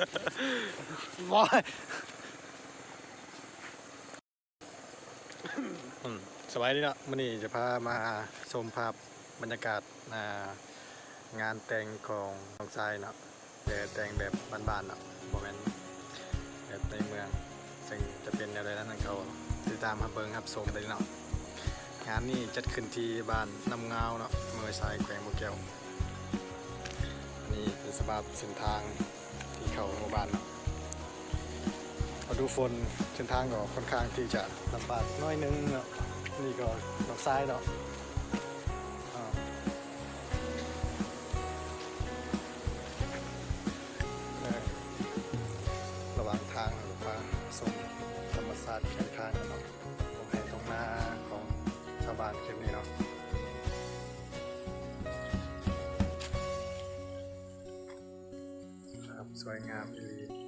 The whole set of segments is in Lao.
ບໍ່ ອືມ ສະບາຍດີເນາະ ມື້ນີ້ຈະພາມາຊົມພາບບັນຍາກາດ ອ່າ ງານແຕ່ງຂອງນ້ອງຊາຍເນາະ ແຕ່ແຕ່ງແບບບ້ານໆເນາະ ບໍ່ແມ່ນແບບໃນເມືອງ ເຊິ່ງຈະເປັນແນວໃດນັ້ນ ເຮົາຕິດຕາມຮັບເບິ່ງຮັບຊົມໄດ້ເນາະ. ງານນີ້ຈັດຂຶ້ນທີ່ບ້ານນ້ຳງາວເນາະ ເມືອງຫ້ວຍຊາຍ ແຂວງບໍ່ແກ້ວ. ນີ້ເປັນສະພາບເສັ້ນທາງທີ່ເຂົ້າໝູ່ບ້ານເນາະ ລະດູຝົນເສັ້ນທາງກໍຄ່ອນຂ້າງທີ່ຈະລຳບາກໜ້ອຍໜຶ່ງເນາະ. ນີ້ກໍນ້ອງຊາຍເນາະ ອ່າ ເອີ ລະຫວ່າງທາງເຮົາກໍພາຊົມທຳມະຊາດແຄມທາງກັນເນາະ ທົ່ງໄຮ່ທົ່ງນາຂອງຊາວບ້ານເຂດນີ້ເນາະ. ຄາບສວຍງາມອີ່ຫຼີ.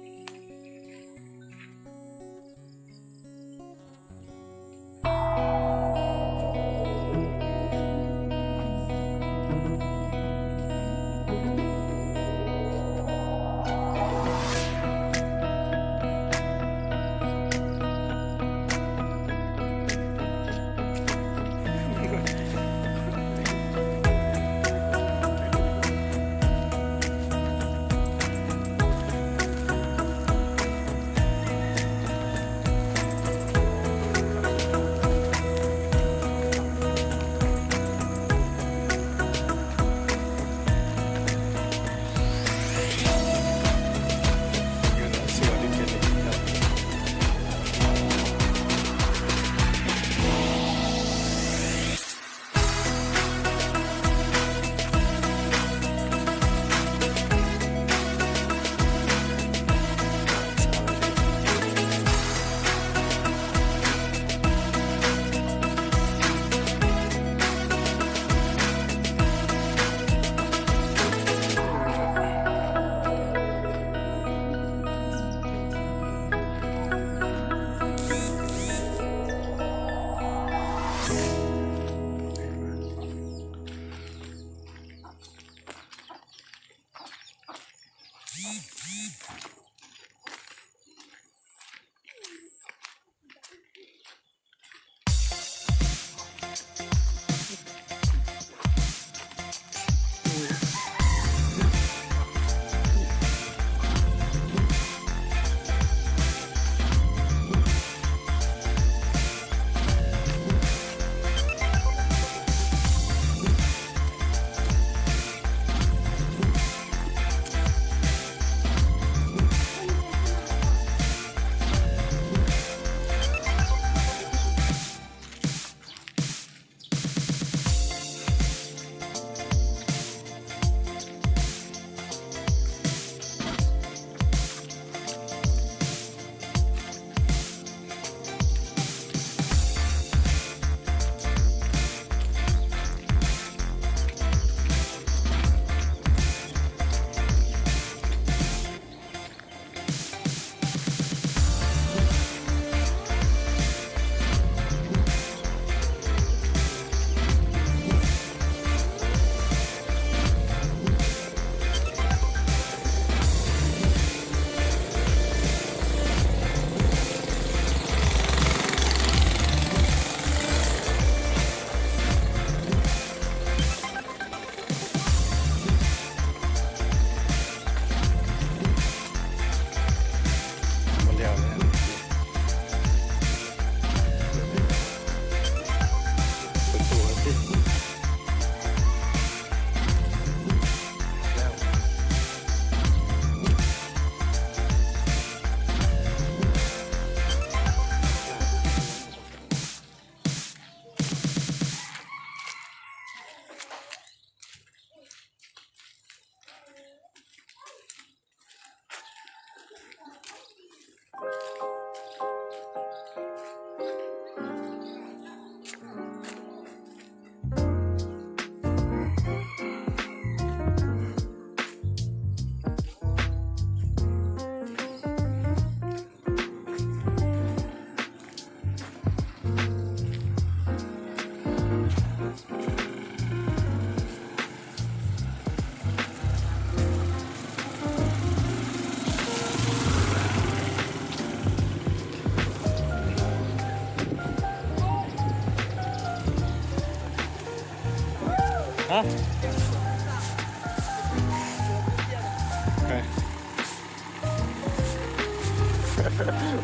ຮະ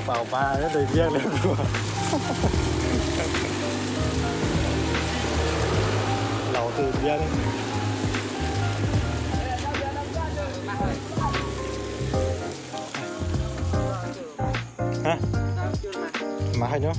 ເປົ່າປາແລ້ວໄດ້ວຽກແລ້ວ ເຮົາໄດ້ວຽກ ຮະ ມາໃຫ້ເນາະ.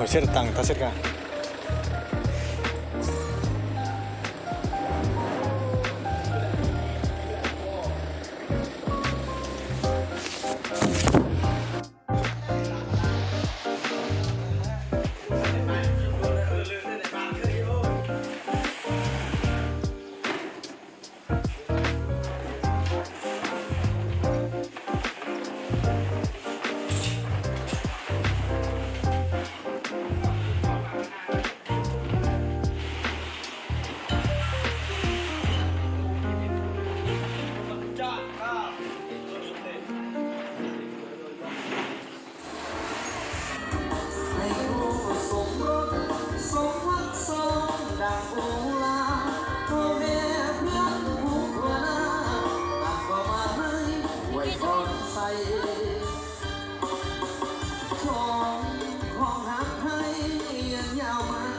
ໂອ້ຍ ເສັດຕັງ ຕາເສັດກະ. ໃຫ້ຄູ່ສົມລົດສົມພັກສອງ ດັ່ງອູລາ ພໍ່ແມ່ເພື່ອນຄູ່ຄົນນາ ຕ່າງກໍມາໃຫ້ອວຍພອນໃສ່ ສອງຂອງຮັກໃຫ້ຍາວມັນ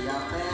ຢ່າແປ